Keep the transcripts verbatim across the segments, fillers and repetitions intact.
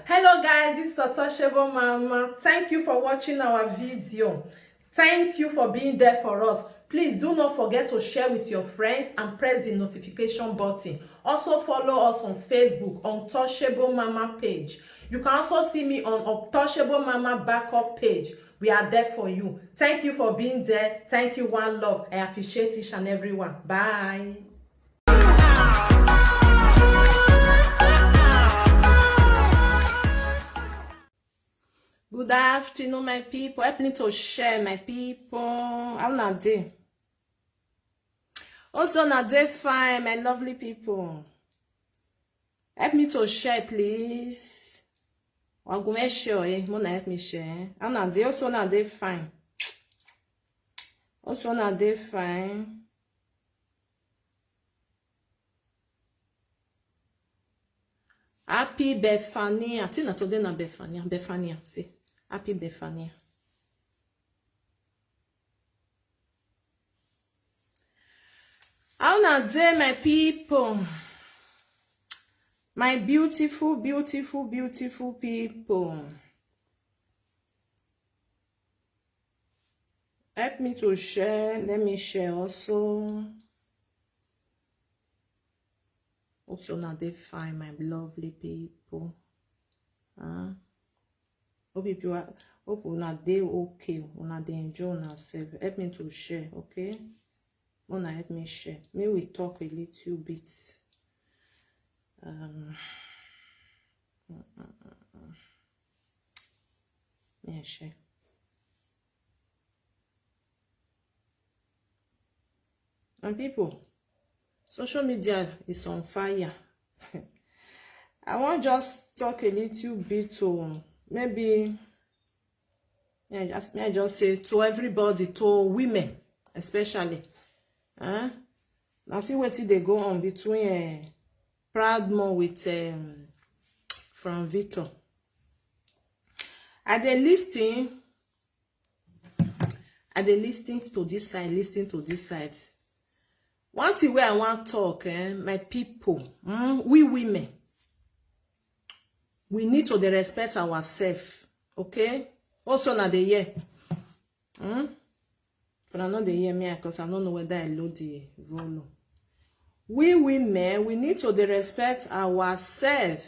Hello guys, this is Untouchable Mama. Thank you for watching our video. Thank you for being there for us. Please do not forget to share with your friends and press the notification button. Also follow us on Facebook, Untouchable Mama page. You can also see me on Untouchable Mama backup page. We are there for you. Thank you for being there. Thank you, one love. I appreciate each and every one. Bye. Good afternoon, my people. Help me to share, my people. How una dey? Also, una dey fine, my lovely people. Help me to share, please. Una go make sure, eh? Una help me share. How una dey? Also, una dey fine. Also, una dey fine. Happy Bethania. I think na today na Bethania. Bethania, see. Happy Bethania. How una dey, my people? My beautiful, beautiful, beautiful people. Help me to share. Let me share also. Hope una dey fine, my lovely people. Huh? Hope people are, hope una dey okay. Una dey enjoy una self. Help me to share, okay? Una help me share. May we talk a little bit. Um, mm, mm, mm, mm. May I share? And people, social media is on fire. I wan just talk a little bit to maybe, may I just, may I just say to everybody, to women especially. Eh? Now see wetin dey go on between, eh, Proud Mom with, um, Frank Victor. I dey listen. I dey listen to this side, listen to this side. One thing wey I wan talk, eh, my people, mm, we women, we need to dey respect ourselves, okay? Also, una dey hear. Mm? But I no dey hear me, 'cause I no know whether I load the volume. We women, we need to dey respect ourselves.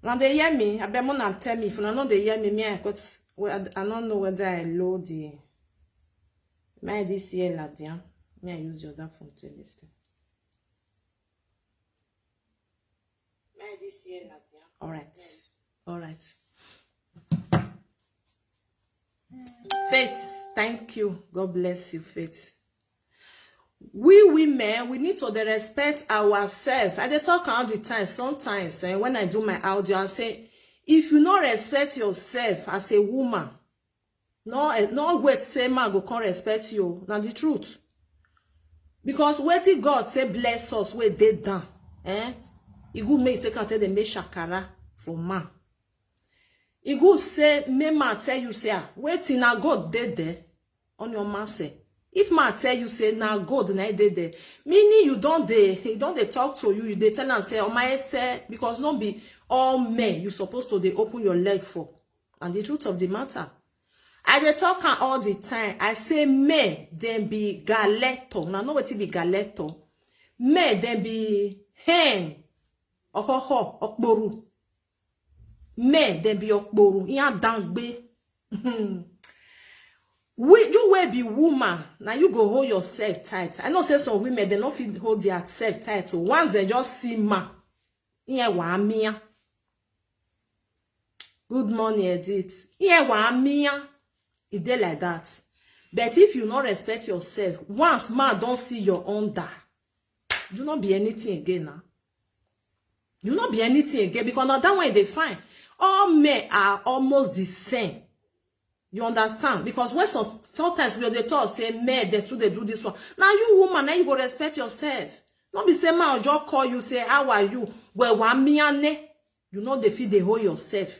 Una dey hear me? Abeg, una tell me. If una no dey hear me, me, I got, well, I, I don't know whether I load the, my this year, Ladian. Me, I use the other phone to listen. All right. All right. Faith, thank you. God bless you, Faith. We women, we need to dey respect ourselves. I dey talk all the time. Sometimes, eh, when I do my audio, I say, if you no respect yourself as a woman, no, eh, no wait say man go come respect you. Na the truth. Because wetin God say bless us, we dey down. Eh? E good make you take am take dey make shakara for man. E good say make man tell you say, ah, wetin na God dey there on your man say. If man tell you say na God na e dey there, meaning you don dey, he don dey talk to you, you dey tell am say, oh my say, because no be all men you supposed to dey open your leg for. And the truth of the matter, I dey talk am all the time. I say men dem be galeto. Una know wetin be galeto? Men dem be hen, ohoho, okporu. Men dem be okporu, yan dangbe. We, you wey be woman, na you go hold yourself tight. I know say some women, they no fit hold their self tight. So once they just see man, yeah, wa mia. Good morning, Edith. Yeah, wa mia. E dey like that. But if you no respect yourself, once man don see your under, you no be anything again now. You no be anything again, because na that one dey fine. All men are almost the same. You understand? Because when some, sometimes we dey talk say men, they too dey do this one. Now you woman, now you go respect yourself. No be say man just call you say, how are you? Well, wa miane. You know they feel they hold yourself.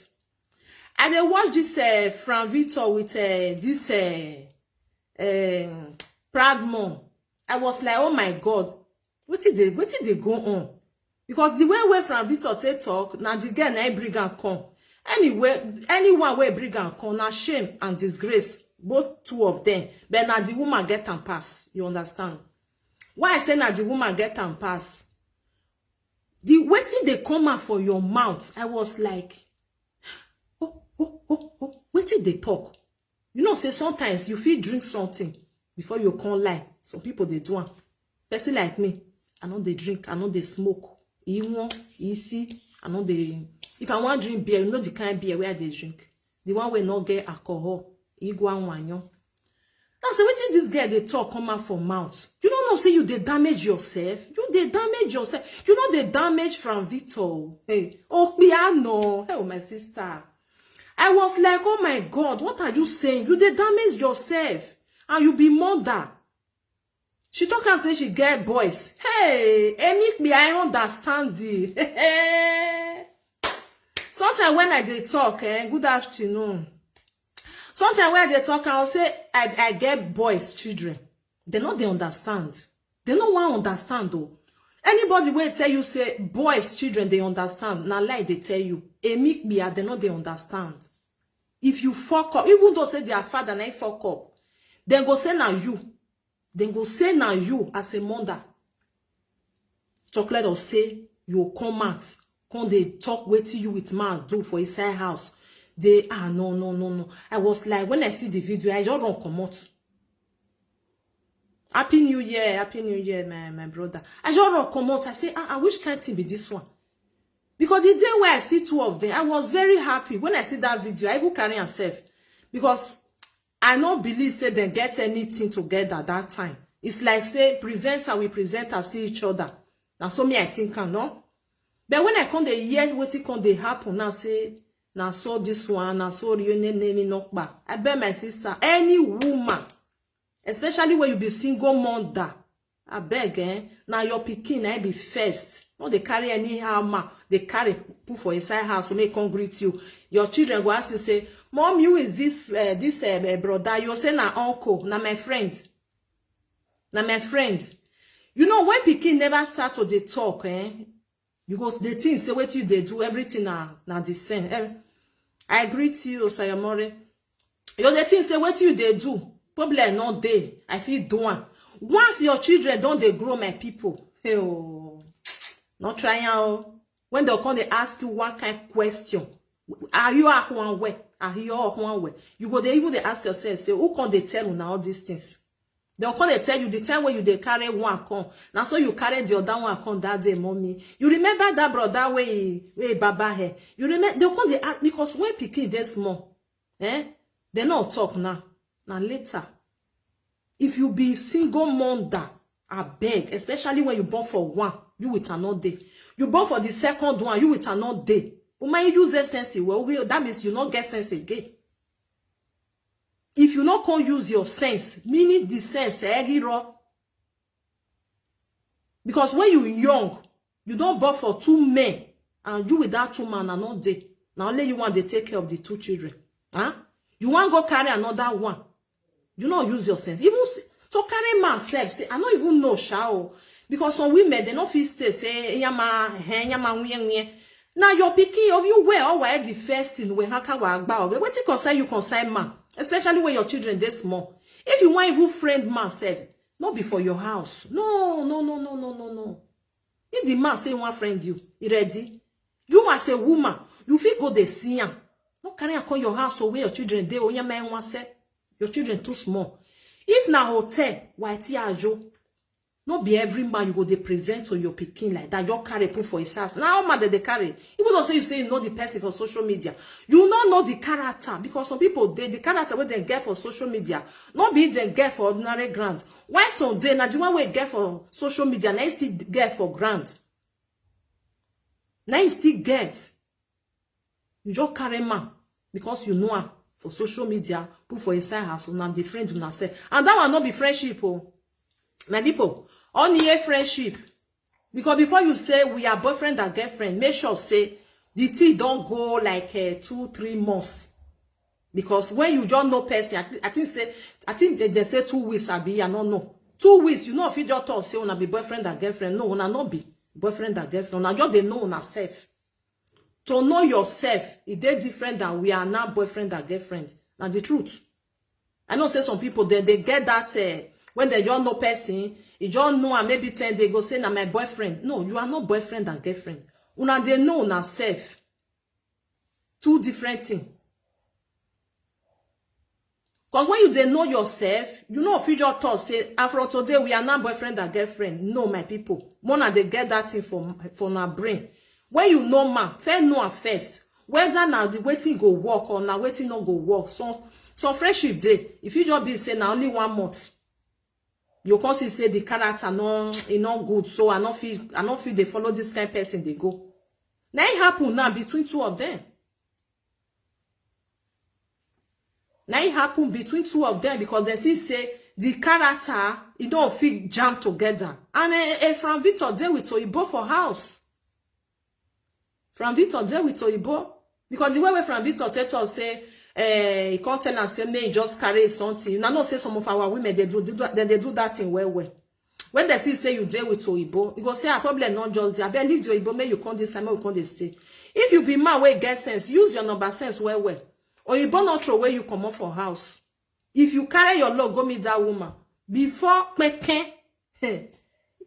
I dey watch this, uh, Frank Victor with, uh, this, uh, um, Proud Mom. I was like, oh my God, wetin dey, wetin dey go on? Because the way wey Frank Victor take talk, na the girl na him bring am come. Anyway, anyone wey bring am come, na shame and disgrace, both two of them. But na the woman get am pass, you understand? Why I say na the woman get am pass? The wetin dey come out for your mouth, I was like, oh, oh, oh, oh, wetin dey talk? You know say sometimes you fit drink something before you come lie. Some people dey do am. Person like me, I no dey drink, I no dey smoke. Iwon, isi, I no dey. If I wan drink beer, you know the kind beer wey I dey drink. The one wey no get alcohol, igwa wanyo. Now say wetin this girl dey talk come out for mouth. You no know say you dey damage yourself. You dey damage yourself. You no dey damage Frank Victor o. Hey, Okpiano. Hey, oh, my sister. I was like, oh my God, what are you saying? You dey damage yourself and you be mother. She talk and say she get boys. Hey, Emikbi, I understand the. Sometimes when I dey talk, eh, good afternoon. Sometimes when I dey talk, I'll say, I, I get boys, children. They no dey understand. They no wan understand though. Anybody wey tell you say boys, children dey understand, na lie dey tell you. Emikbia, they no dey understand. If you fuck up, even though say their father na him fuck up, dem go say na you. Dem go say na you as a mother. Chocolate or say you come out, come dey talk wetin you with man do for inside house. Dey, ah, no, no, no, no. I was like, when I see the video, I just run comot. Happy New Year, Happy New Year, my, my brother. I just run comot. I say, ah, ah, which kind thing be this one? Because the day wey I see two of them, I was very happy. When I see that video, I even carry am sef. Because I no believe say dem get anything together that time. It's like say presenter with presenter see each other. Na so me I think am, no? But when I come dey hear wetin come dey happen now, say, na so this one, na so you name, name it, knock back. I beg my sister, any woman, especially when you be single mother, I beg, eh? Na your pikin na be first. No dey carry anyhow man, dey carry put for inside house, make come greet you. Your children go ask you say, "Mom, who is this, eh, this, eh, eh, brother?" You say, "Na uncle, na my friend. Na my friend." You know, when pikin never start to dey talk, eh? You go dey think say wetin you dey do, everything na, na the same. Eh, I greet you, Osayomore. You dey think say wetin you dey do, problem no dey. I fit do am. Once your children don dey grow, my people, hey, oh, no try am o. When dem come dey ask you one kind question, are you ahwanwe? Are you ahwanwe? You go dey even dey ask yourself, say, who come dey tell una all these things? Dem come dey tell you the time wey you dey carry one come, na so you carry the other one come that day, mommy. You remember that brother wey he, wey he baba hair? You remember? Dem come dey ask, because when pikin dey small, eh, dem no talk now. Na later. If you be single mother, I beg, especially when you born for one, you with another day. You born for the second one, you with another day. Woman, you use that sense well. Okay, that means you no get sense again. If you no come use your sense, meaning the sense, eh, giro. Because when you young, you don born for two men, and you with that two man are not there. Na only you one dey take care of the two children. Huh? You wan go carry another one. You no use your sense. Even s-, to carry man sef, say, I no even know, sha o. Because some women, they no fit stay, say, "Yama, eh, yama, nwie, nwie." Now your pikin, of you where or where the first thing wey haka wa agba o. Wetin concern you concern man, especially when your children dey small. If you wan even friend man sef, no be for your house. No, no, no, no, no, no, no. If the man say he wan friend you, he ready. You as a woman, you fit go dey see am. No carry am come your house o, where your children dey o, yama, nwa se. Your children too small. If na hotel, why ti ajo? No be every man you go dey present to your pikin like that. Just carry put for his house. Now, how man dey, dey carry? Even though say you say you know the person for social media, you no know the character, because some people dey, the character wey dem get for social media, no be dem get for ordinary ground. Why some dey, na the one wey get for social media, na him still get for ground. Na him still get. You just carry man because you know am for social media, put for inside house, una dey friend una sef. And that one no be friendship o. My people, only a friendship. Because before you say we are boyfriend and girlfriend, make sure say the thing don go like, eh, two, three months. Because when you just know person, I, thi-, I think say, I think they, they say two weeks, abi, I no know. Two weeks, you no fit just talk say una be boyfriend and girlfriend. No, una no be. Boyfriend and girlfriend, una just dey know una self. To know yourself, e dey different than we are now boyfriend and girlfriend. Na the truth. I know say some people, they, they get that, eh, when they just know person, you just know and maybe ten, they go say, "Na my boyfriend." No, you are not boyfriend and girlfriend. Una dey know una self. Two different thing. Because when you dey know yourself, you know if you just talk, say, "Ah, from today, we are now boyfriend and girlfriend." No, my people. Mona, they get that thing for, for na brain. When you know man, first know am first. Whether na the wetin go work or na wetin no go work. So, some friendship dey. If you just be say na only one month, you come see say the character no, e no good. So I no fit, I no fit dey follow this kind person dey go. Na it happen now between two of them. Na it happen between two of them because they see say the character, e no fit jam together. And, eh, eh, Frank Victor dey with Oyibo for house. Frank Victor dey with Oyibo because the way wey Frank Victor tell us say, eh, he come tell am say make he just carry something. Una know say some of our women, they do, do that, they, they do that thing well, well. When they see say you dey with Oyibo, you go say, "Ah, problem not just there. Abeg, leave the Oyibo, make you come this time, make we come dey stay." If you be man wey get sense, use your number sense well, well. Oyibo not throw away you comot for house. If you carry your load, go meet that woman. Before peke,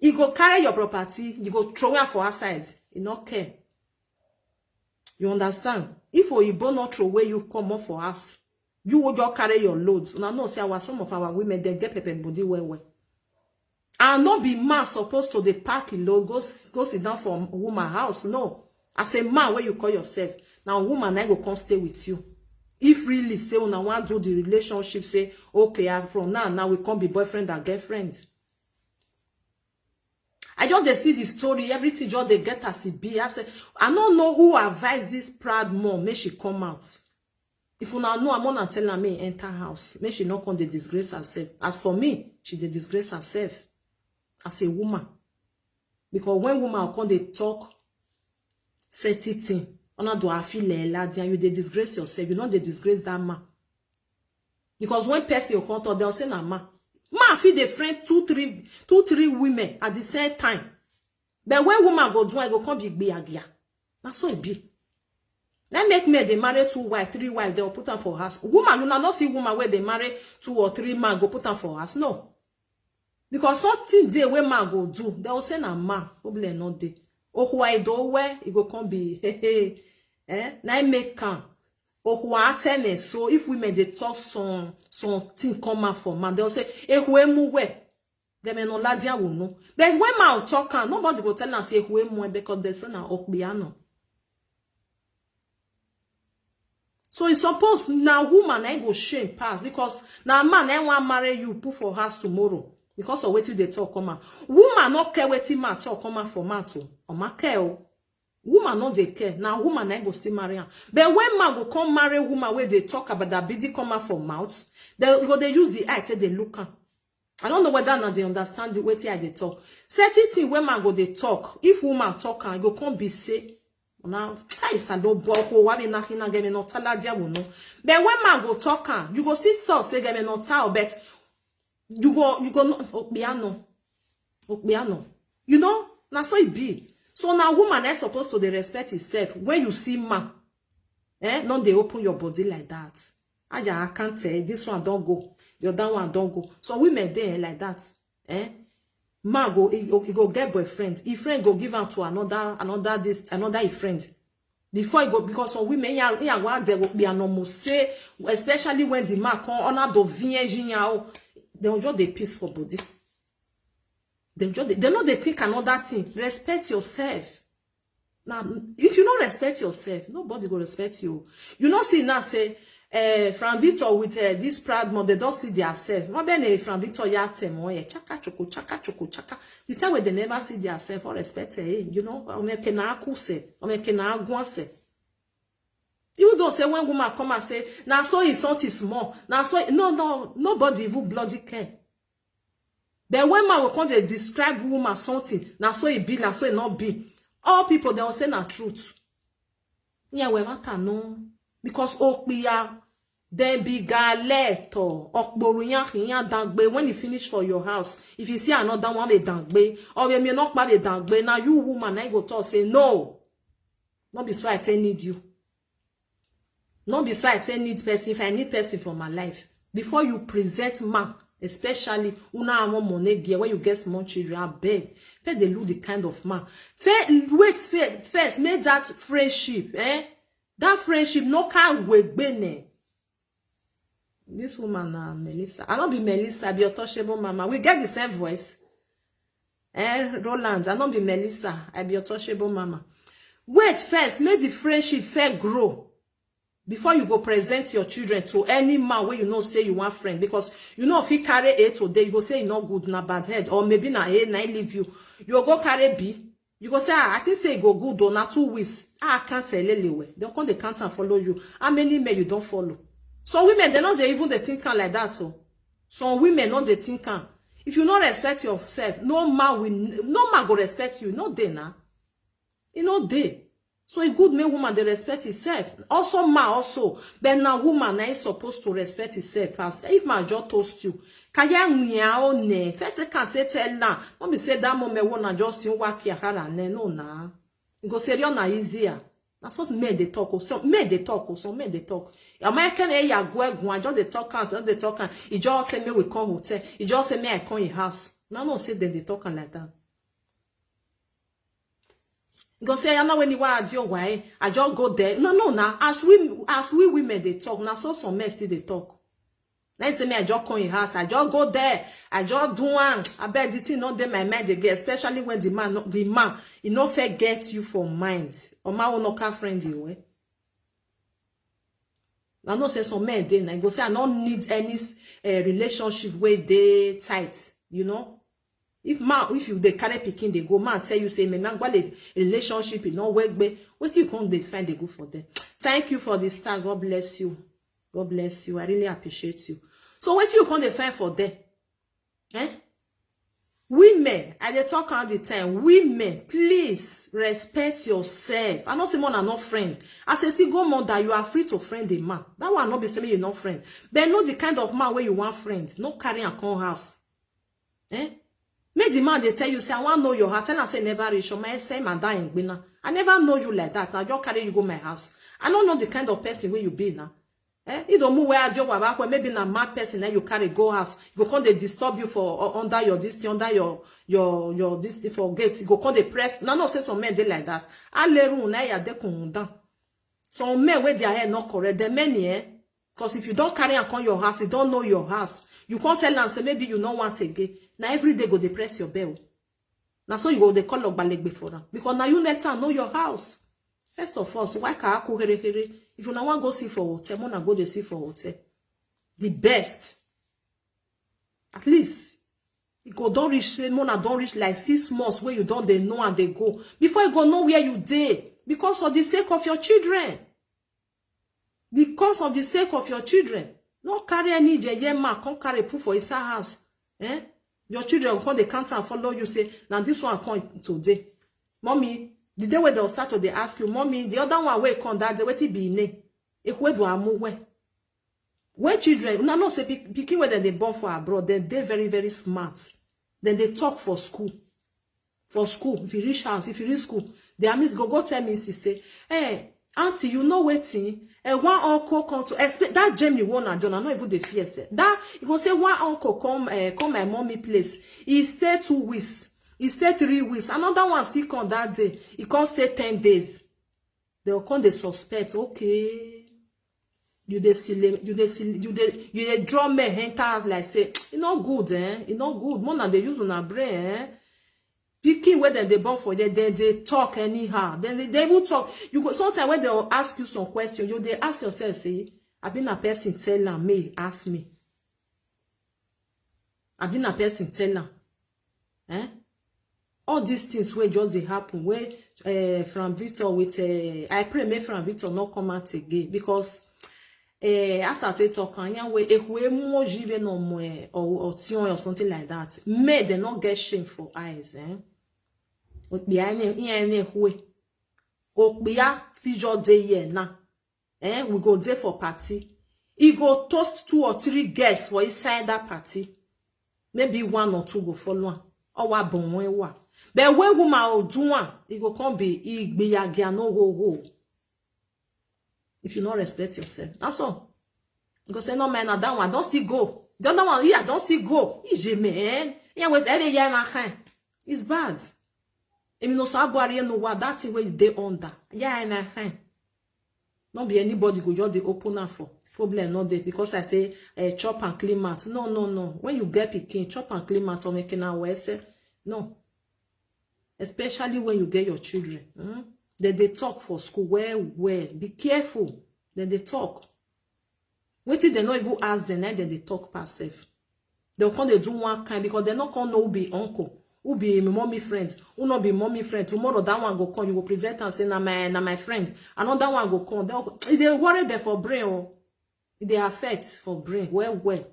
he go carry your property, you go throw am for outside. He no care. You understand? If Oyibo not throw away you comot for house, you will just carry your load. Una know say our, some of our women, they get pepper body well, well. And no be man supposed to dey pack a load, go s-, go sit down for woman house. No. As a man, where you call yourself, now woman, I go come stay with you. If really say una wan do the relationship, say, "Okay, I'm from now, now we come be boyfriend and girlfriend." I just dey see the story, everything just dey get as e be. I say, I no know who advise this proud mom, make she come out. If una know, I'm gonna tell her, make enter house, make she no come dey disgrace herself. As for me, she dey disgrace herself as a woman. Because when woman come dey talk certain thing, una do I feel like ladian, you dey disgrace yourself. You no dey disgrace that man. Because when person go come talk, they'll say, "Na man." Man fit dey friend two, three, two, three women at the same time. But when woman go do, I go come be gbiagia. Na so e be. Then make men dey marry two wife, three wife, they'll put am for house. Woman, you na not see woman where they marry two or three man, go put am for house. No. Because something dey wey man go do, they will say, "Na man, problem no dey." Ohuwa edo where e go come be, hey, hey, eh? Na im make am. Ohuwa atene. So if women dey talk some, something come out for man, they'll say, "Ehu emu we." They may not like their wound, no. But when man talk am, nobody go tell am say, "Ehu emu we," because they say na okbiano. So it's supposed na woman I go shame pass because na man I want marry you, put for house tomorrow because of wetin they talk come out. Woman no care wetin man talk come out for man too. Or man care o. Woman no dey care. Na woman I go still marry am. But when man go come marry woman where they talk about that bidi come out for mouth, they go they use the eye take they look am. I don't know whether now they understand the wetin I dey talk. Certain thing wey man go dey talk, if woman talk am, e go come be say, "Now, chai, I don't boko, why me knocking and get me not tell her there, no." But when man go talk am, you go see stuff say get me not tell, but you go, you go no, okbiano, okbiano. You know, na so it be. So now woman is supposed to dey respect herself. When you see man, eh, no dey open your body like that. Aja, I can't tell. This one don't go. The other one don't go. So women dey like that. Eh? Man go, he, he go get boyfriend. His friend go give am to another, another this, another his friend. Before he go, because some women, yeah, yeah, what they go be an almost say, especially when the man come, honor the virgin, oh, they will just dey piss for body. They just, they, they know they think another thing. Respect yourself. Now, if you don't respect yourself, nobody go respect you. You know, see now say, eh, Frank Victor with, eh, this proud mom, they don't see their self. What ben, eh, Frank Victor ya temo, eh, chaka choko, chaka choko, chaka. The time when they never see their self or respect, eh, you know, omeke na akuse, omeke na aguanse. You don't say when woman come and say, "Now so is something small. Now so," no, no, nobody even bloody care. But when man will come, they describe woman something. "Now so it be, now so it not be." All people, they will say na truth. Yeah, we matter no. Because okpiya, Then be galeto, okboru yan yan dangbe. When you finish for your house, if you see another one, they dangbe. Or when you not by the dangbe, now you woman, I go talk say no. Not be so I say need you. Not be so I say need person. If I need person for my life, before you present man, especially una want money gear when you get small children, I beg. First, they look the kind of man. First, wait first, first make that friendship, eh? That friendship no can wait bene. This woman na Melissa. I not be Melissa, I be untouchable mama. We get the same voice. Eh, Roland, I not be Melissa, I be untouchable mama. Wait first, make the friendship fair grow before you go present your children to any man where you know say you want friend, because you know if he carry A today, you go say e not good, na bad head, or maybe na A na leave you. You go carry B. You go say, ah, I think say e go good though, na two weeks. Ah, I can't tell you well. They come they can't and follow you. How many men you don't follow? Some women, they not they even they think am like that. Oh, some women not they think am. If you not respect yourself, no man will, no man go respect you. No day now. You know day. So a good man woman they respect himself. Also man also, but now woman na is supposed to respect himself. As if my jaw toast you, kaya nwiao ne fete can't tell now. Don't be say that moment when I just you work your car and then no na. You go say you're not easier. That's what men they talk or some men they talk or some men they talk. Am I can hear ya go go and just they talk out, just they talk and he just say me we come hotel. He just say me I come in house. No, no, say then they talk am like that. You go say I know when you are deal why I just go there. No, no, now as we as we women they talk now, so some men still they talk. Now say me I just come in house, I just go there, I just do one. I bet the thing not there my mind again, especially when the man no- the man he not fair get you for mind. Or my own local friend you way. I know say some men then I go say I don't need any uh, relationship where they tight, you know. If man, if you they carry picking, they go man tell you say me man got a relationship, you know, work be what you come they find they go for them. Thank you for the star. God bless you. God bless you. I really appreciate you. So what you come they find for them? Eh? Women, I dey talk all the time. Women, please respect yourself. I know say man are not friends. As a single mother, you are free to friend a man. That one not be saying you're not friend. But know the kind of man where you want friend. No carry and come house. Eh? Make the man they tell you say I want know your heart. Tell am say never reach. Or my say my dying gbina. I never know you like that. I just carry you go my house. I don't know the kind of person where you be now. Eh? You don't move where I do what maybe na mad person that you carry go house. You go come they disturb you for uh, under your this thing, under your your your this thing for gate. You go come they press. No, no, say some men they like that. I let you now ya de down. Some men where their hair not correct. The men here, because if you don't carry and come your house, you don't know your house. You can't tell them say maybe you no want again. Now every day go they press your bell. Now so you go they call up balegbe for them because now you let them know your house. First of all, so why can I cook here? If you now want go see for hotel, wanna go they see for hotel. The best. At least you go don't reach say mona don't reach like six months where you don't they know and they go before you go know where you dey because of the sake of your children. Because of the sake of your children, no carry any yeye man come carry put for inside house. Eh? Your children come they can't and follow you say now this one come today. Mommy, the day when they'll start to they ask you, mommy, the other one will come that day, what it be name? Ekwe do amu we. When children, una know say pikin when they born for abroad, then they very very smart. Then they talk for school. For school, if you reach house, if you reach school, the amis go go tell me, she say, hey, auntie, you know waiting. And one uncle come to explain that Jamie one and John, I not even the fear say that you go say one uncle come uh, come my mommy place. He stay two weeks. He stay three weeks. Another one still come that day. He come stay ten days. They'll come they suspect. Okay, you dey silly, you dey silly, you dey you dey draw men enter house like say e no good, eh? E no good. More than they use on a brain, eh? Pikin where then they born for there, then they talk anyhow. Then they, they even talk. You go sometimes when they'll ask you some question, you they ask yourself, say, I been a person tell am, me ask me. I been a person tell am. Eh? All these things where just they happen, where uh, from Victor with uh, I pray may from Victor not come out again because uh, as I take talk on your way, if we more jive no more or or tion or something like that, may they not get shame for eyes, eh? Okpia ne okpia fi just dey here now. Eh, we go dey for party. E go toast two or three girls for inside that party. Maybe one or two go follow am. Or wa bon when wa. But when woman or do one, it go come be igbeyagia no go go. If you not respect yourself, that's all. You go say, "No, man, na that one, don't see go. The other one, yeah, don't see go. Ije, man. Yeah, with every year, my hand. It's bad." Emi no sa buari no wa that thing where you dey under. Yeah, my hand. Not be anybody go just dey open am for. Problem not there because I say, eh, chop and clean mouth. No, no, no. When you get pikin, chop and clean mouth or make na wese. No. Especially when you get your children. Hmm? Then they talk for school. Well, well. Be careful. Then they talk. Wetin dem no even ask dem, na dem dey talk pass sef. Dem come dey do one kind because dem no come know who be uncle, who be im mommy friend, who no be mommy friend. Tomorrow that one go come, you go present am say na my, na my friend. Another one go come. Dem go, e dey worry dem for brain o. E dey affect for brain well well.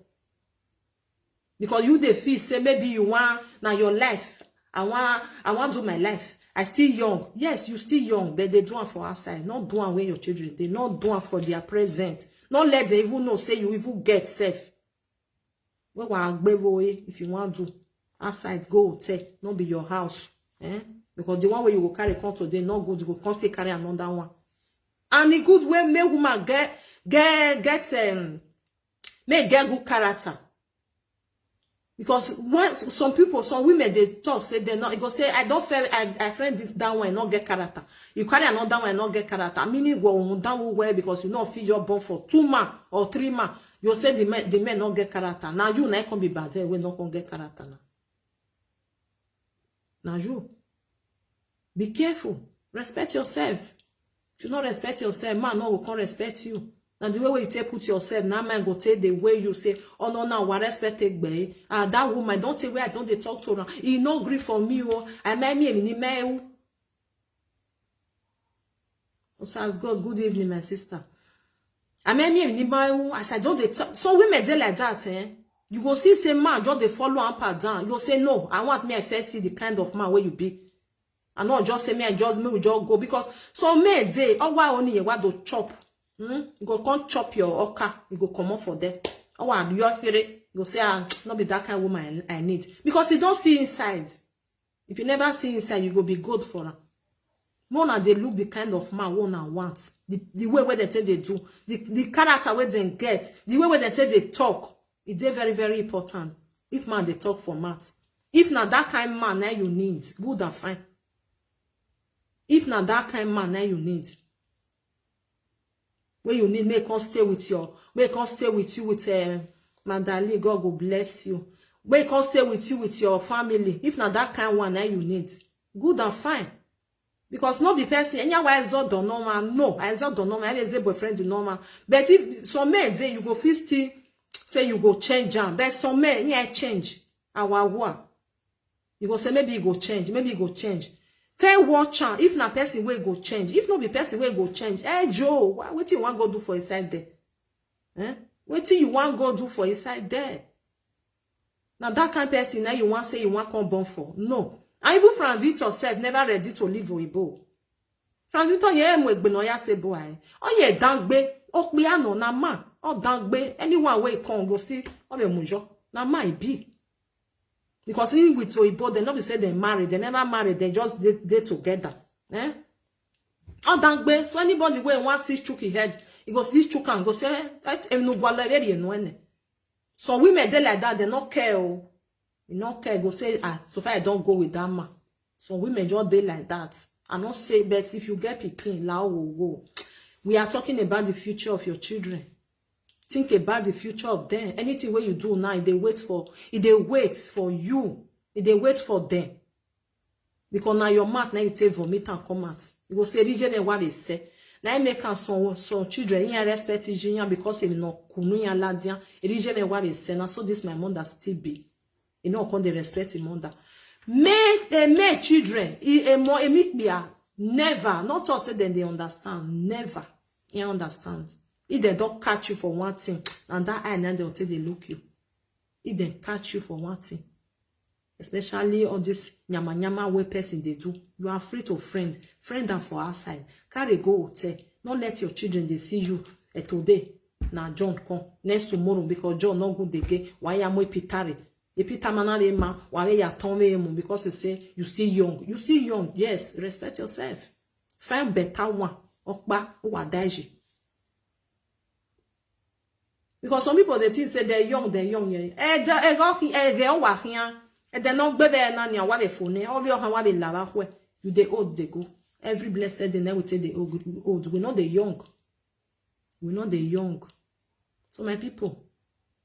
Because you dey feel say maybe you wan, na your life. I wan, I wan do my life. I still young. Yes, you still young, but they do am for outside. Not do am when your children dey. Not do am for their present. Not let them even know say you even get safe. Well, well, agbevo, eh, if you wan do outside, go hotel, not be your house. Eh? Because the one where you go carry come today, not good. You go come still carry another one. And e good wey make woman get, get, get, um, make get good character. Because when s-, some people, some women, they talk, say they not, e go say, "I don't feel, I, I friend this, that one, not get character." You carry another one, not get character. Meaning, go on down well because you not feel your born for two man or three man. You say the men, the men not get character. Now you now come be bad, eh, we not come get character now. Now you. Be careful. Respect yourself. If you not respect yourself, man no go come respect you. Now the way wey you take put yourself, now man go take the way you say, "Oh no, now what respect take be? Ah, that woman, don't take where I don't dey talk to her. E no gree for me, oh. I mind me, me, me, oh." Osas God, good evening, my sister. I mean, me, me, me, oh, as I don't dey talk, some women dey like that, eh? You go see say man just dey follow up and down. You go say, "No, I want me, I first see the kind of man where you be." I no just say me, I just, me, we just go. Because some men dey, oh, why only you want to chop? Hmm? You go come chop your oka, you go come up for them. Oh, why you hear it? You go say, "Ah, not be that kind of woman I, I need." Because you don't see inside. If you never see inside, you go be good for her. More na they look the kind of man one I want. The, the way where they take they do, the, the character where they get, the way where they take they talk. It dey very, very important. If man they talk for mouth. If na that kind man now you need, good and fine. If na that kind man now you need, where you need, make come stay with your, make come stay with you with, uh, Mandali, God go bless you. Make come stay with you with your family. If na that kind one now you need, good and fine. Because not the person, any why I don't know man, no, I don't know man, I say boyfriend the normal. But if some men say you go feel still, say you go change am. But some men, yeah, change. Our war. You go say maybe e go change, maybe e go change. Fair watch am if na person wey go change. If no be person wey go change, eh, Joe, wha-, wetin you wan go do for inside there? Eh? Wetin you wan go do for inside there? Na that kind person na you wan say you wan come born for? No. And even Frank Victor sef never ready to leave Oyibo. Frank Victor ye emu egbe no ya se boy. Oye dangbe, okpe ano na man. O dangbe, anyone wey come go see, o be mujo. Na man e be. Because even with Oyibo, they not be say they married, they never married, they just dey, dey together. Eh? O dangbe, so anybody wey wan see chook him head, he go see chook and go say, "Eh, eh, no gwala, eh, eh, no ene." Some women dey like that, they not care, oh. You not care, go say, "Ah, so far I don't go with that man." Some women just dey like that. I not say, but if you get pikin, la wo wo. We are talking about the future of your children. Think about the future of them. Anything wey you do now, e dey wait for, e dey wait for you. E dey wait for them. Because now your mouth, now you take vomit and come out. You go say, "Rije me wa be say." Now you make am some, some children, you respect Ijiyan because you know, kunu ya ladian. Rije me wa be say. Now so this my mother still be. You know, come dey respect him mother. Make, eh, make children, e, e mo, e make me a never, not to say them they understand, never. You understand? If they don't catch you for one thing, and that eye now they will take they look you. If they catch you for one thing, especially all this nyama nyama way person they do, you are free to friend, friend them for outside. Carry go hotel. Not let your children they see you, eh, today. na John come next tomorrow because John no good again. Why am we Peter? If Peter manare ma, why ya turn we mu because you say you still young. You still young. Yes, respect yourself. Find better one. Okpa, uwa daiji. Because some people they think say they're young, they're young, yeah. Eh, they, eh, go, eh, they all work here. Eh, they're not baby and nanny, what they phone, eh, all your hand, what they lava, where you they old, they go. Every blessed day, now we take the old, old. We know the young. We know the young. So my people,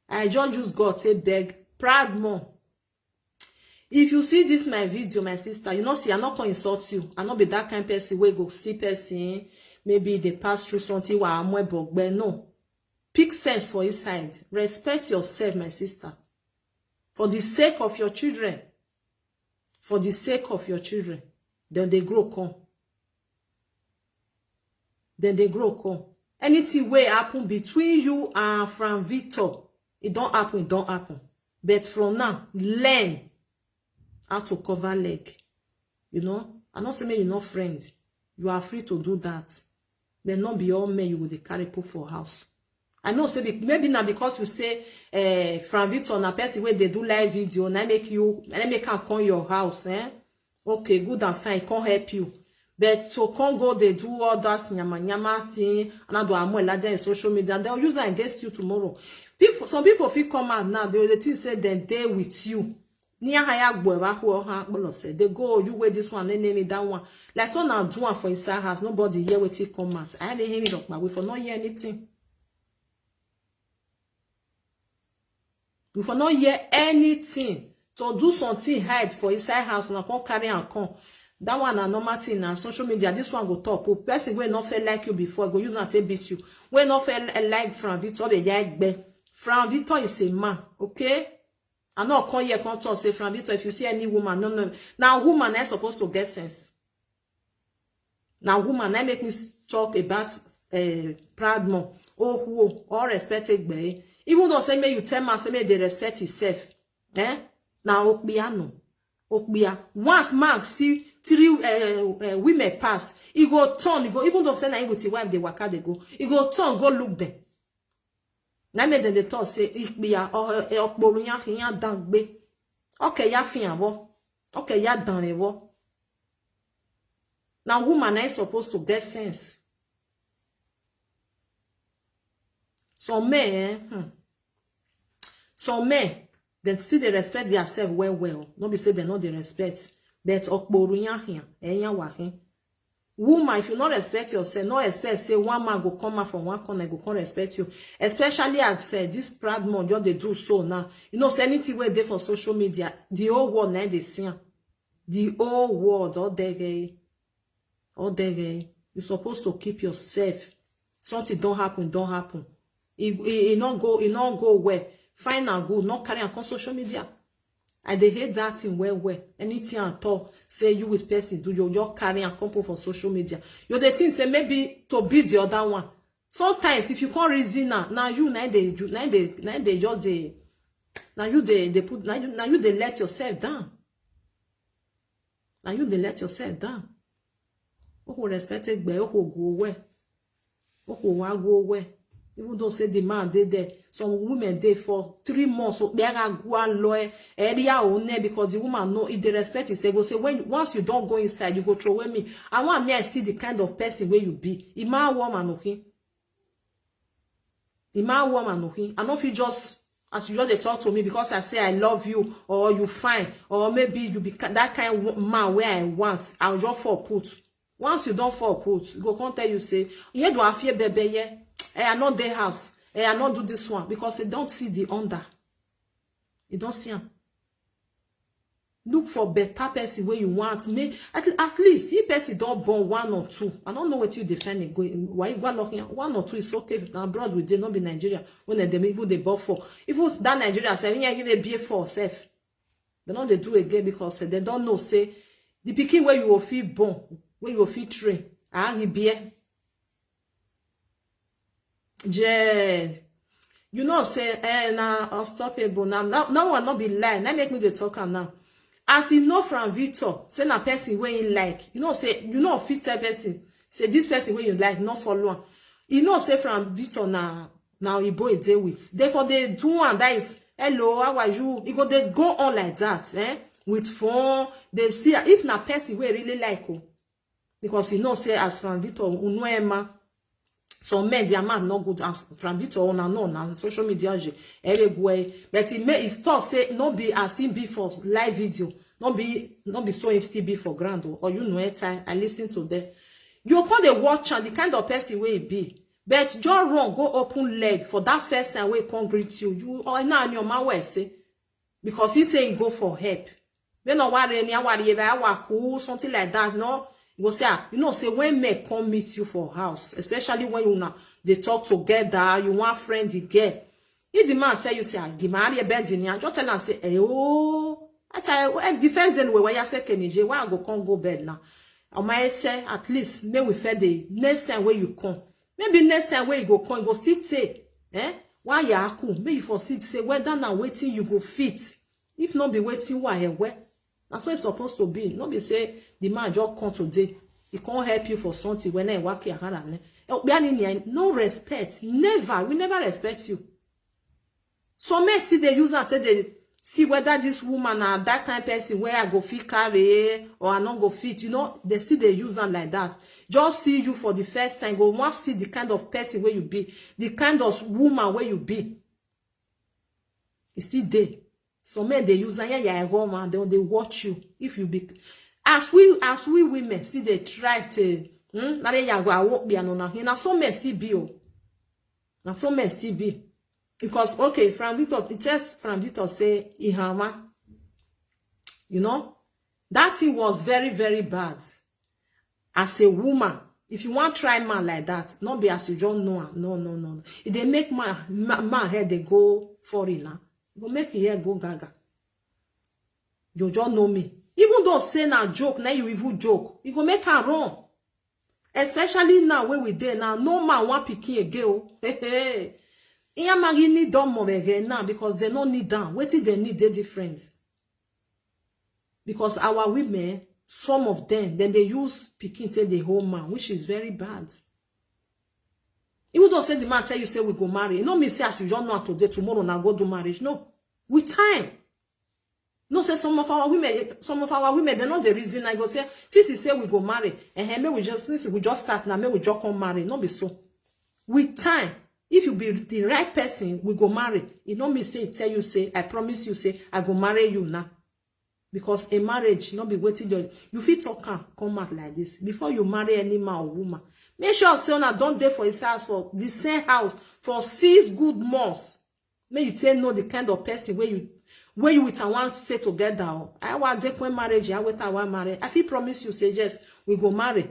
I just use God say beg, proud more. If you see this my video, my sister, you know see, I not gonna insult you. I not be that kind person where go see person. Maybe they pass through something while I'm webok, but no. Pick sense for inside. Respect yourself, my sister. For the sake of your children. For the sake of your children. Then they grow come. Then they grow come. Anything will happen between you and Frank Victor, it don't happen, it don't happen. But from now, learn how to cover leg. You know, I not say me you not friend. You are free to do that. But not be all men you will carry put for house. I know say maybe now because you say uh, Frank Victor na person where they do live video, and I make you, and I make her come your house, eh? Okay, good and fine, can't help you. But to come go, they do all that nyama nyama thing, and I do amo in social media, and they'll use it against you tomorrow. People, some people feel come out now, they will think say then they with you. Near higher boy, who ha, say they go, you wear this one, they name it that one. Like so now, do one for inside house, nobody hear what he come out. I didn't hear me, but we for not hear anything. We for not hear anything. To do something hide for inside house, una come carry and come. That one na normal thing na social media. This one go talk. Oh, person wey no feel like you before go use and take beat you. Wey no feel like Frank Victor, they like be. Frank Victor is a man, okay? I no come here come talk say Frank Victor, if you see any woman, no, no. Now woman is supposed to get sense. Now woman, I make me talk about uh, proud more. Oh, who all respect it, be. Even though say me you tell me say me they respect himself. Eh? Now okbiano. Okbia. Once man see three uh, uh, women pass, he go turn, he go, even though say na him with his wife they waka they go, he go turn, go look them. Na me then they talk say ikpia or okporu ya hinya dangbe. Okay, ya fian wo. Okay, ya dan wo. Now woman is supposed to get sense. Some men, eh, hmm. Some men, they still they respect themselves well, well. No be say they know they respect. But okporu ya hinya, eh, ya wahin. Woman, if you not respect yourself, not expect say one man go come out from one corner, go come respect you. Especially as say this proud man just they do so now. You know, say anything where they for social media, the whole world now they see am. The whole world, all day, all day. You supposed to keep yourself. Something don't happen, don't happen. It, it, it not go, it not go where. Fine and good, not carry and come social media. I dey hate that thing well well. Anything at all, say you with person do you just carry and come put for social media. You dey think say maybe to be the other one. Sometimes if you can't reason now, now you now they do now they now they just they now you they they put now you now you they let yourself down. Now you they let yourself down. Oh, respected by oh go away. Oko wa go where? Even though say the man dey there, some women dey for three months. So they are go and loy area own because the woman know if they respect it. Say go say when once you don't go inside, you go throw away me. I want me I see the kind of person where you be. Ima woman okay. Ima woman okay. I know if you just as you just dey talk to me because I say I love you or you fine or maybe you be that kind man where I want. I'll just fall put. Once you don't fall put, go come tell you say, "Yeah, do I fear baby? Yeah, eh, I not dey house. Eh, I not do this one because they don't see the under. You don't see him. Look for better person where you want me. At, at least see person don't born one or two. I don't know what you defend it going. Why you go lock here? One or two is okay. Now abroad we did not be Nigeria when they even they bought for. Even that Nigeria say yeah, you may be for self. They don't they do again because eh, they don't know say the pikin where you will feel born, where you will feel train. Ah, he bear. Je, you know say eh na unstoppable. Now now now one not be lie. Now make me the talker now. As he know from Victor, say na person where he like. You know say you know fit tell person. Say this person where you like not follow am. You know say from Victor na Now Igbo e dey with. They for dey do one that is, "Hello, how are you?" E go dey go on like that, eh? With phone, they see if na person wey really like o. Because you know say as Frank Victor, you know Emma. Some men, their mouth not good as Frank Victor on and on and social media je everywhere. But he may he talk say no be as him be for live video, no be no be so he still be for ground o. Or you know it, I, I listen to them. You come dey watch and the kind of person wey he be. But just run go open leg for that first time wey he come greet you. You or now your man wey say because he say he go for help. They no worry any worry about our cool something like that. No, you go say ah, you know say when men come meet you for house, especially when you now they talk together, you want friend the girl. If the man tell you say ah, the man here bend in here, just tell am say eh oh, I tell you eh, the first day we were say kenije, why I go come go bed now? On my say at least may we fair the next time where you come. Maybe next time where you go come, you go sit say eh, why you are cool? May you for sit say whether now waiting you go fit. If not be waiting why eh where? That's what it's supposed to be. Not be say the man just come today. He can't help you for something when I work your hand and eh, no respect. Never. We never respect you. Some men still they use and say they see whether this woman or that kind person where I go fit carry or I not go fit. You know, they still they use them like that. Just see you for the first time. Go want see the kind of person where you be, the kind of woman where you be. It's still there. Some men they use and yeah, yeah, go man, they, they watch you. If you be as we as we women see they try to hmm? Now they go I won't be another. You know, some men still be oh. Now some men still be. Because okay, Frank Victor, it just Frank Victor say Ihama. You know, that thing was very, very bad. As a woman, if you want try man like that, not be as you don't know. No, no, no. If they make man man, man head they go foreign now. Go make your head go gaga. You don't know me. Even though say na joke, now you even joke. You go make her wrong. Especially now where we there now, no man want picking again. Oh. Hey, hey. Iyamagini don't move again now because they no need them. What if they need they different? Because our women, some of them, then they use picking take the whole man, which is very bad. Even though say the man tell you say we go marry, you know me say as you don't know today, tomorrow now go do marriage. No, with time. No say some of our women, some of our women, they know the reason. I go say since he say we go marry, and hey, may we just since we just start now, may we just come marry. No be so. With time, if you be the right person, we go marry. You know me say tell you say I promise you say I go marry you now. Because a marriage not be waiting there. You fit talk am come out like this before you marry any man or woman. Make sure say una don't dey for his house for the same house for six good months. May you tell know the kind of person where you where you with and want stay together. Oh. I want take when marriage, I wait I want marry. I feel promise you say yes, we go marry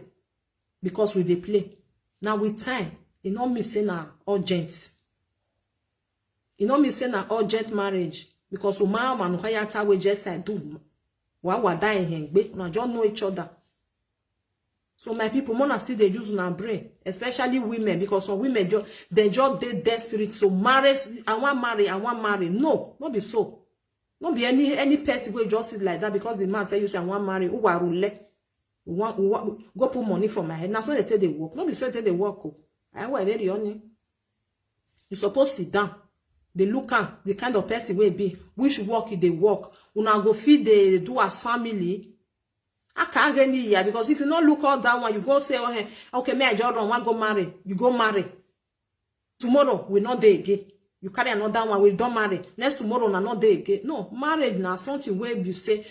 because we dey play. Now with time, e no mean say na urgent. E no mean say na urgent marriage because uma and Ukayata wey just I do wa wa die hengbe. Una just know each other. So my people, mona still dey use una brain, especially women, because some women just they just dey desperate. So marriage, I want marry, I want marry. No, not be so. Not be any any person wey just sit like that because the man tell you say I want marry. Uwarule. We want, we want go put money for my head. Now so they take the work. Not be so they take the work. Oh. I wear very honey. You suppose sit down. They look at the kind of person wey be, which work e dey work. Una go fit dey do as family. I can't get any year because if you not look all that one, you go say, oh, hey, okay, me I just run, one go marry. You go marry. Tomorrow we not dey again. You carry another one, we don't marry. Next tomorrow na not dey again. No, marriage na something wey you say,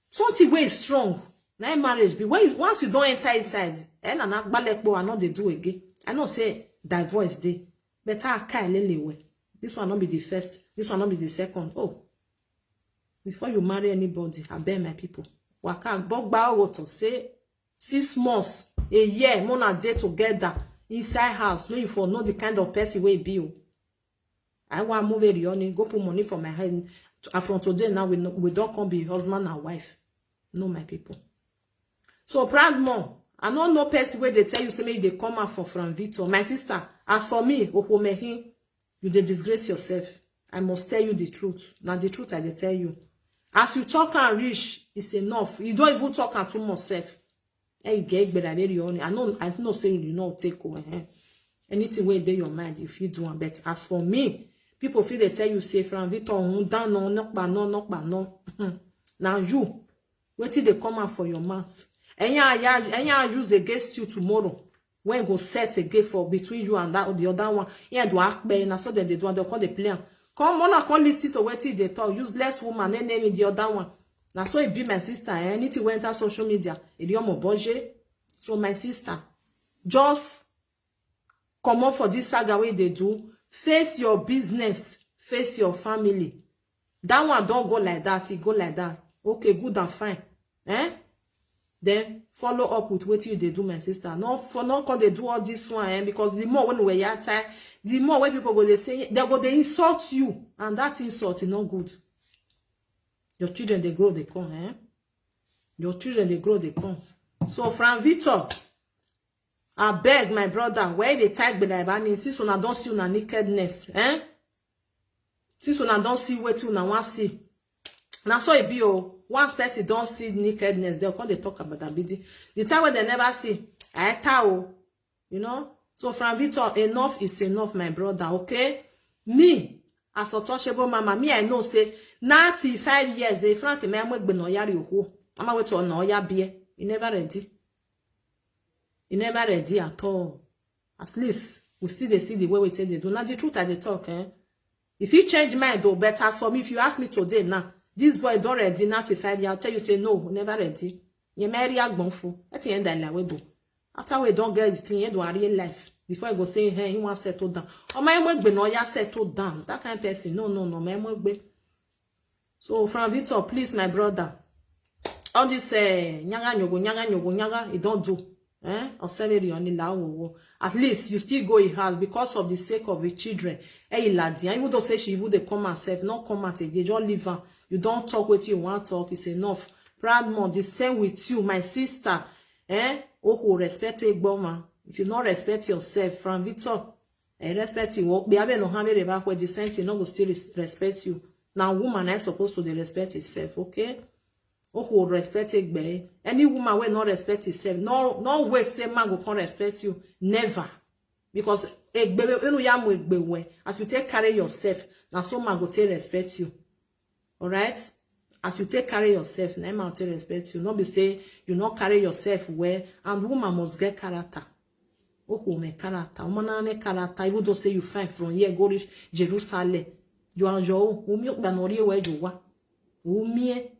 something wey is strong. Na im marriage be when you, once you don't enter inside, eh, na na gbalekpo I no dey do again. I know say divorce dey. Better I kai lele well. This one not be the first. This one not be the second. Oh, before you marry anybody, I beg my people. Waka gbogbo ogo to say six months, a year, mona dey together inside house. May you for know the kind of person wey be. Oh. I want move it on go put money for my head. And from today now, we no, we don't come be husband and wife. No, my people. So proud mom, I no know person where they tell you say make you dey come out for Frank Victor. My sister, as for me, Ohomehin, you dey disgrace yourself. I must tell you the truth. Now the truth I dey tell you. As you talk and reach, it's enough. You don't even talk and too much self. Hey, get better than you only. I know I know say you know take over. Eh? Anything wey dey your mind, you fit do am. But as for me, people fit dey tell you say, "Frank Victor, ohun down, no, no pa, no, no pa, no." Now you, wetin dey come out for your mouth? Any I use against you tomorrow, when go set again for between you and that the other one, yeah, do akpe, na so dem dey do, and dem come dey play am. Come on, come listen to wetin dey talk. Useless woman, name name the other one. Na so e be, my sister. Eh? Anything wey enter social media, e dey omo boje. So my sister, just comot for this saga wey dey do. Face your business, face your family. That one don go like that, e go like that. Okay, good and fine. Eh? Then follow up with wetin you dey do, my sister. No, for no come dey do all this one, eh? Because the more when we are tired, the more when people go dey say, they go dey insult you, and that insult is not good. Your children dey grow, dey come, eh? Your children dey grow, dey come. So Frank Victor, I beg my brother, where they type Benaibani, since una don see una nakedness, eh? Since una don see wetin una wan see. Na so e be o. Once person don see nakedness, dem come dey talk about that bidi. The time wey dem never see, I tell o. You know? So Frank Victor, enough is enough, my brother, okay? Me, as untouchable mama, me, I know say ninety-five years, eh, Frank, me, I'm gonna yari oho. I'm going to know ya beer. You never ready. You never ready at all. At least we still dey see the way we take dey do. Na the truth I dey talk, eh? If you change mind though, but as for me, if you ask me today now, this boy don ready ninety-five years, I'll tell you say no, never ready. You marry agbonfo. At the end, I like we go. After we don get the thing, you do a real life. Before I go say, "Hey, he wan settle down." Or my mwe gbe no ya settle down. That kind of person, no, no, no, my mwe gbe. So Frank Victor, please, my brother, all this, eh, nyaga nyogo, nyaga nyogo, nyaga, e don do. Eh? Oseberi oni la wo wo. At least you still go in house because of the sake of the children. Eh, Iladi, and even though say she even dey come herself, not come out again, just leave her. You don talk wetin you wan talk, it's enough. Proud mom, the same with you, my sister. Eh? Oho, respect Egboma. If you not respect yourself, Frank Victor, I respect you. Be abe no hamere back where the same thing no go still res-, respect you. Now woman is supposed to dey respect herself, okay? Oho, respect Egbe. Any woman wey no respect herself, no, no way say man go come respect you. Never. Because Egbe, enu ya mu Egbe we. As you take carry yourself, na so man go take respect you. All right? As you take carry yourself, na man take respect you. No be say you no carry yourself well, and woman must get character. Oho, me character. Woman na me character. Even though say you fine from here, go reach Jerusalem. You are your own. Umi okpa no rie where you wa. Umi e.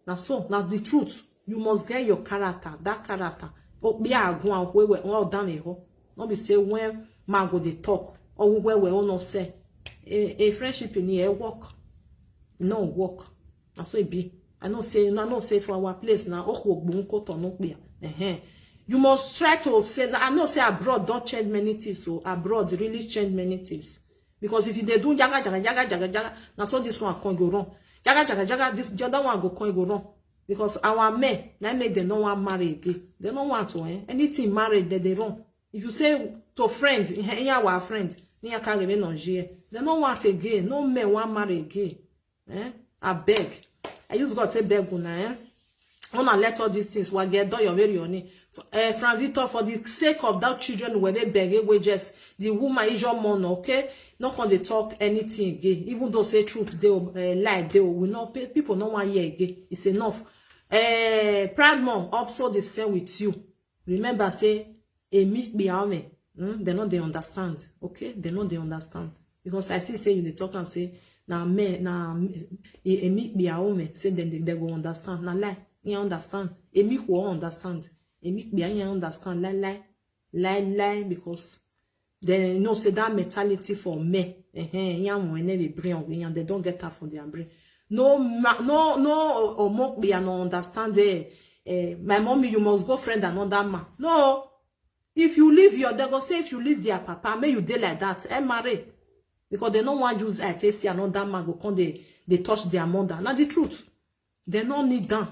Na so, na the truth. You must get your character, that character. Okpia agun a we we, all down a ho. No be say when man go dey talk, or we we we no say. A, a friendship in here work. No work. Na so it be. I know say, I know say for our place now, oh, we go to no be. Eh. You must try to say, I know say abroad don't change many things, so abroad really change many things. Because if you dey do jaga, jaga, jaga, jaga, jaga, na so this one come go wrong. Jaga, jaga, jaga, this, the other one go come go wrong. Because our men, na make dem no wan marry again. Dem no want to, eh? Anything married, dem dey run. If you say to friend, eh, eh, our friend, ni ya ka gebe no je. Dem no want again. No men wan marry again. Eh? I beg. I use God to beg una, eh? Una let all these things. Wa get done your very own. Eh, Frank Victor, for the sake of that children, where they beg wages, the woman is your mom, okay? Not gonna talk anything again. Even though say truth, they, uh, lie, they will not pay. People no one hear again. It's enough. Eh, proud mom, also the same with you. Remember, say, a meek be our man. Hmm? They no dey understand, okay? They no dey understand. Because I see say you dey talk and say, na me, na me, e, e meek be our own, say dem dey, they go understand. Na lie, you understand. E meek will understand. E meek be, you understand. Lie, lie, lie, lie, because they know say that mentality for me, eh, eh, ya mo ene dey bring on, and they don't get her from their brain. No, ma, no, no, o, o mo be, I no understand, eh, eh, my mommy, you must go friend another man. No, if you leave your, they go say if you leave their papa, may you dey like that, eh, marry. Because they no want use eye take see another man go come dey, dey touch their mother. Na the truth. They no need them.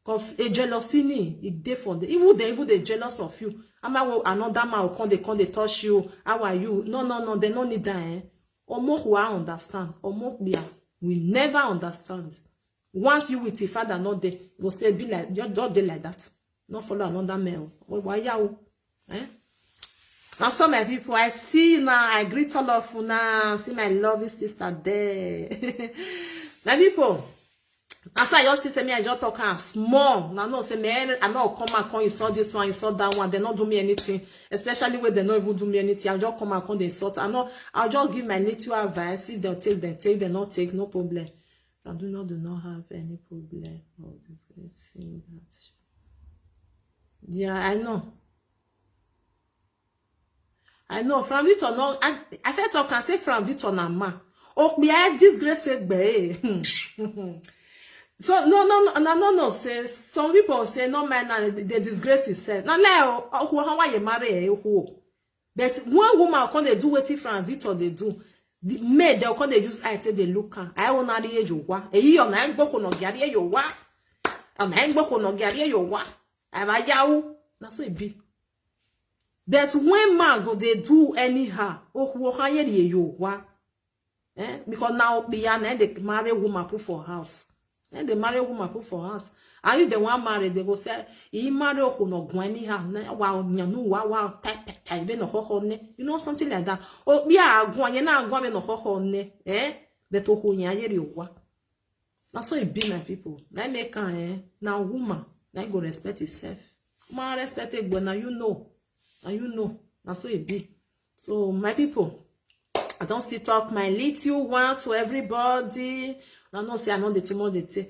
Cause a jealousy ni, e dey for them. Even they, even they jealous of you. Ama wo another man will come, they come, they touch you. How are you? No, no, no, they no need them, eh? Omo who I understand. Omo bia, we never understand. Once you with your father not there, go say be like, just, just dey like that. Not follow another man. Why, why ya o? Eh? And so, my people, I see you now. I greet all of you now. See my lovely sister there. My people, as I just say, me, I just talk am small. Now, no, say, man, I no come and come insult this one, insult that one. They no do me anything, especially when they no even do me anything. I just come and come, they insult. I know, I'll just give my little advice. If they take, they take, they not take, no problem. I do not, do not have any problem of disgracing that. Yeah, I know. I know, Frank Victor, no, I, I felt talk and say Frank Victor na man. Oh, yeah, disgrace it, babe. So, no, no, no, no, no, no, say, some people say, no, man, na, they disgrace himself. Now, now, oh, who, how are you marry, eh, who? But one woman come dey do wetin Frank Victor dey do. The men, they come dey use eye take dey look am. I wan na ri eyo wa. Eyi yo na ngbo ko no gi ari eyo wa. Am I ngbo ko no gi ari eyo wa. I ba yawo. Na so e be. But when man go dey do anyhow, oh, wo ha ye ri eyo wa. Eh? Because now, be ya, na they marry woman put for house. Eh, they marry woman put for house. And if they want marry, they go say, "He marry oku no gwen anyhow." Ne, wa nyanu, wa, wa, type, type, be no ho ho ne. You know, something like that. Oh, be a gwen, you know, gwen, be no ho ho ne. Eh? But oku nya ye ri wa. Na so e be, my people. Na make am, eh? Na woman, na go respect himself. Woman respect it, but now you know. Now you know. Na so e be. So, my people, I don still talk my little one to everybody. I know say I know the too much they say.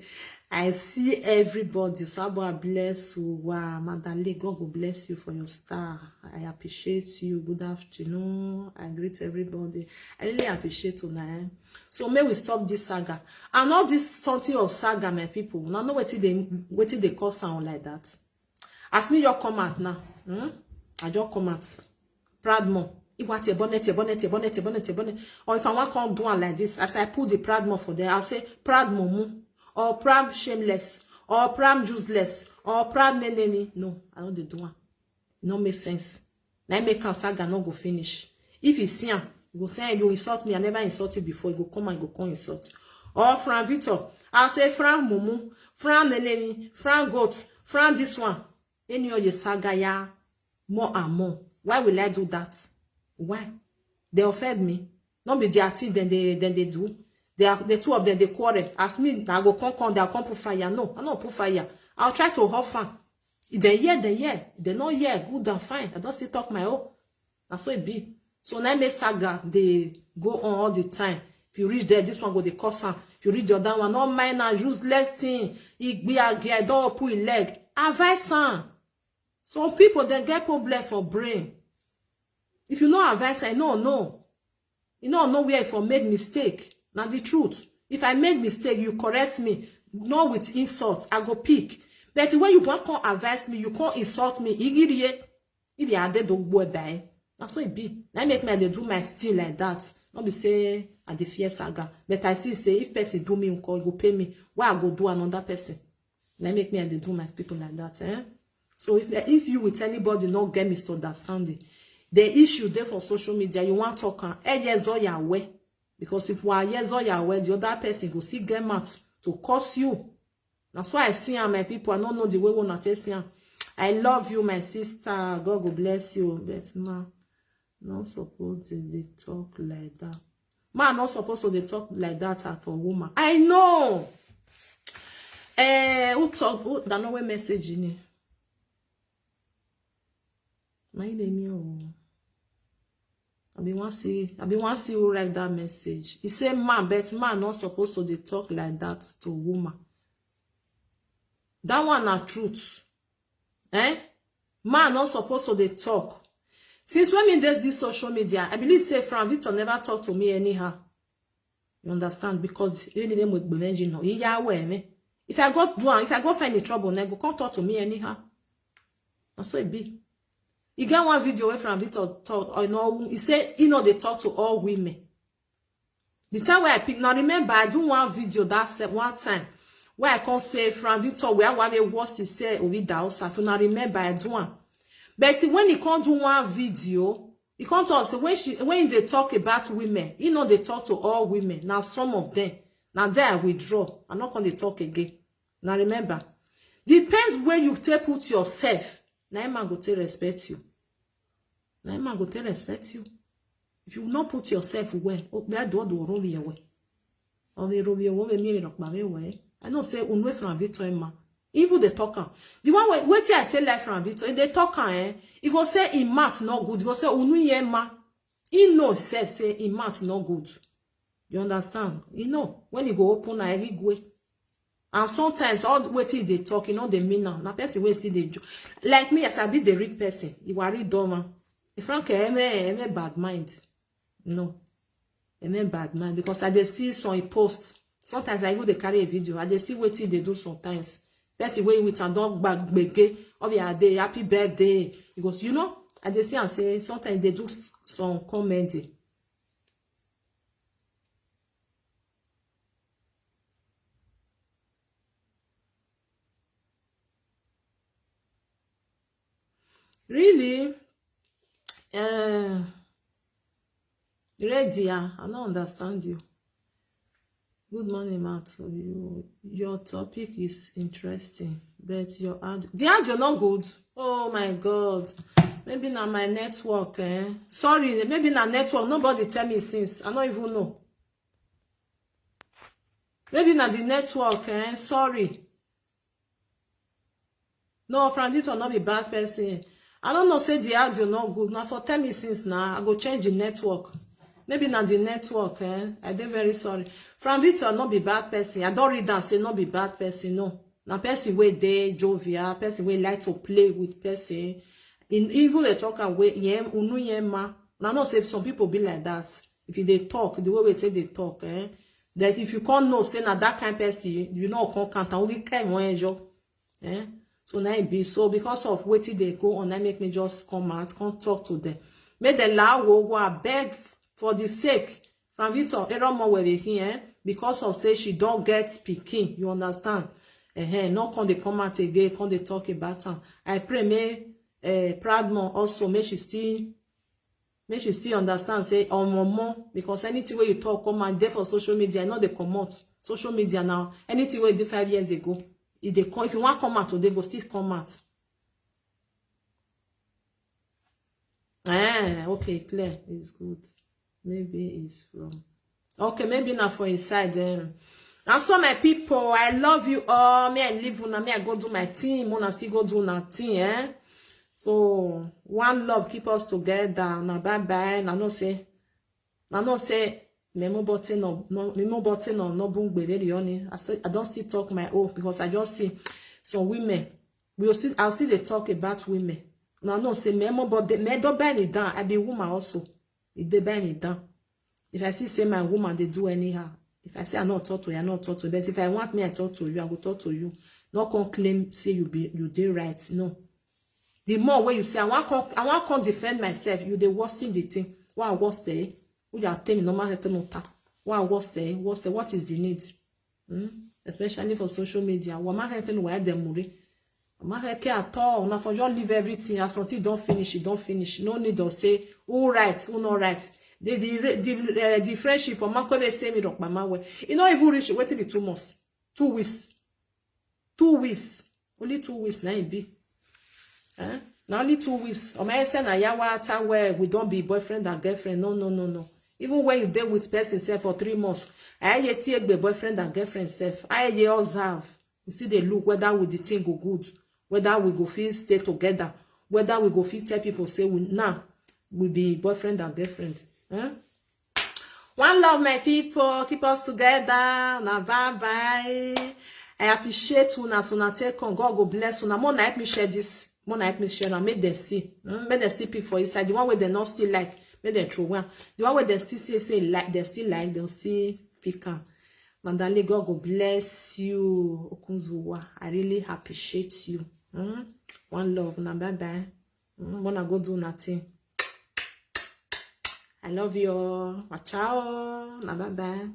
I see everybody. So, God bless you. Wow, Madam Lee, God go bless you for your star. I appreciate you. Good afternoon. I greet everybody. I really appreciate you, eh? So, may we stop this saga. And all this something of saga, my people. Now, know wetin dey, wetin dey cause sound like that. As me, you come out now. Hmm? I just come out. Proud mom. If I take bonnet, bonnet, bonnet, bonnet, bonnet. Or if I want come do one like this, as I put the proud mom for there, I'll say, "Proud mumu," or "Proud shameless," or "Proud useless," or "Proud neneni." No, I don't dey do one. E no make sense. Na im make am saga no go finish. If you see am, you go say, "You insult me, I never insult you before." You go come and you go come insult. Or Frank Victor, I'll say, "Frank mumu, Frank neneni, Frank goat, Frank this one." Any of the saga ya, more and more. Why will I do that? Why? They offend me. Not be their thing, then they, then they do. They are, the two of them, they quarrel. As me, I go come, come, they come put fire. No, I no put fire. I'll try to offer. If they hear, they hear. If they no hear, good and fine. I don't still talk my own. Na so e be. So na make saga dey go on all the time. If you reach there, this one go dey curse am. If you reach the other one, no mind na useless thing. Igbe age, I don open him leg. Advise am. Some people, they get problem for brain. If you no advise, I no know. You no know where if I make mistake. Na the truth. If I make mistake, you correct me. Not with insult. I go pick. But when you wan come advise me, you come insult me. Igiriye. If you are dead, don't go die. Na so e be. Na make me, I dey do my thing like that. No be say I dey fear saga. But I see say if person do me nko, e go pay me. Why I go do another person? Na make me, I dey do my people like that, eh? So if, if you with anybody no get misunderstanding, the issue dey for social media, you wan talk am, eh, yes, or ya well. Because if we are yes, or ya well, the other person go still get mouth to curse you. That's why I see am, my people. I don't know the way una take see am. I love you, my sister. God go bless you. But ma, no suppose to dey talk like that. Ma no suppose to dey talk like that at for woman. I know. Eh, who talk? Who, that no way message in it. My name, you. I be wan see, I be wan see who write that message. He say, "Man, but man not supposed to dey talk like that to woman." That one na truth. Eh? Man not supposed to dey talk. Since when me dey this social media, I believe say Frank Victor never talk to me anyhow. You understand? Because any name with Belenji no, he ya away me. If I go do am, if I go find the trouble, then go come talk to me anyhow. Na so e be. E get one video wey Frank Victor talk, or no, he say he no dey talk to all women. The time wey I pick, now remember, I do one video that se-, one time where I come say, "Frank Victor, we are one way worse," he say, "Ovi Daosa." If una remember, I do one. But when he come do one video, he come talk say when she, when they talk about women, he no dey talk to all women. Now some of them. Now there I withdraw. I not gonna talk again. Now remember, depends where you take put yourself. Now a man go take respect you. Na him man go take respect you. If you no put yourself well, o be do do ro ye we. O be ro ye wo be mi ro pa we we. I know say unwe from Victor Emma. Even the talker. The one wey wetin I tell life from Victor, if they talk am, eh, he go say him mouth no good. He go say unu ye ma. He know sef say him mouth no good. You understand? He know when he go open na igwe. And sometimes all wetin he dey talk, you know they mean now. Na person wey still dey jo- like me, as I be the read person, you are read dorman. Frank, eh, eh, eh, bad mind. No. Amen, bad man, because I dey see some posts. Sometimes I even dey carry a video. I dey see wetin they do sometimes. Person wey with am don gbagbege of your day, happy birthday. He goes, you know, I dey see and say sometimes they do s- some comedy. Really? Uh, ready, ah, I don't understand you. Good morning, Matt. You, your topic is interesting, but your ad the audio not good. Oh my God. Maybe na my network, eh? Sorry, maybe na network. Nobody tell me since. I don't even know. Maybe na the network, eh? Sorry. No, Frank Victor not be bad person. I don't know say the audio not good. Now for tell me since now, I go change the network. Maybe na the network, eh? I dey very sorry. Frank Victor not be bad person. I don't read and say not be bad person, no. Na person wey dey jovial, person wey like to play with person. In even the talk and wey yem unu yem ma. Na know say some people be like that. If you dey talk, the way we take dey talk, eh? That if you can't know, say na that kind person, you know can't count and we can enjoy. Eh? So now it be so because of wetin dey go on, I make me just come out, come talk to them. Make the law go, go abeg for the sake. From Victor, Eromo were here, eh? Because of say she don't get speaking, you understand? Eh, no come dey come out again, come dey talk about am. I pray may uh, Proudmore also make she still make she still understand say omo more, because anything wey you talk come and dey for social media, e no dey comot. Social media now, anything wey dey five years ago, e dey come. If you wan come out today, go still come out. Eh, okay, clear. It's good. Maybe it's from. Okay, maybe not for inside. Um, and so my people, I love you all. Me, I leave una. Me, I go do my thing. Una still go do una thing, eh? So one love keep us together. Now bye bye. Now no say, now no say. Memo button no, no memo button no no bungbe very honey. I say I don't still talk my own because I just see some women. We will still I'll still dey talk about women. Now no say memo but the me don't buy me down. I be woman also. It dey buy me down. If I see say my woman they do anyhow, if I say I not talk to you, I not talk to you. But if I want me, I talk to you, I go talk to you. Not come claim say you be you dey right. No. The more when you say I want come, I want come defend myself, you dey worsen the thing. Why I worse there? Who you are telling no matter no ta? Why I worse there? Worse there? What is the need? Hmm? Especially for social media. Why am I helping why them muri? Am I helping at all? Now for you leave everything. As until don't finish, you don't finish. No need to say who right, who not right. The the the, uh, the friendship. Am I going to say me rock my way? You know even reach wait till be two months, two weeks. Two weeks. Only two weeks now it be. Eh? Now only two weeks. Or my say na yawa time where we don't be boyfriend and girlfriend. No, no, no, no. Even when you dey with person sef for three months, I ye be boyfriend and girlfriend sef. I ye observe. You see they look whether we the thing go good, whether we go feel stay together, whether we go feel tell people say we now we be boyfriend and girlfriend. Eh? One love, my people. Keep us together. Now, bye bye. I appreciate una so una take on. God go bless una. More na help me share this. More na help me share and make them see. Mm, make them see people inside. The one where they not still like, make them throw one. The one where they still say say like, they still like, they'll see pick am. Mandale, God go bless you, Okunzuwa. I really appreciate you. Mm? One love. Now, bye bye. Mm, wanna go do nothing. I love you all. Ciao. Now, bye bye.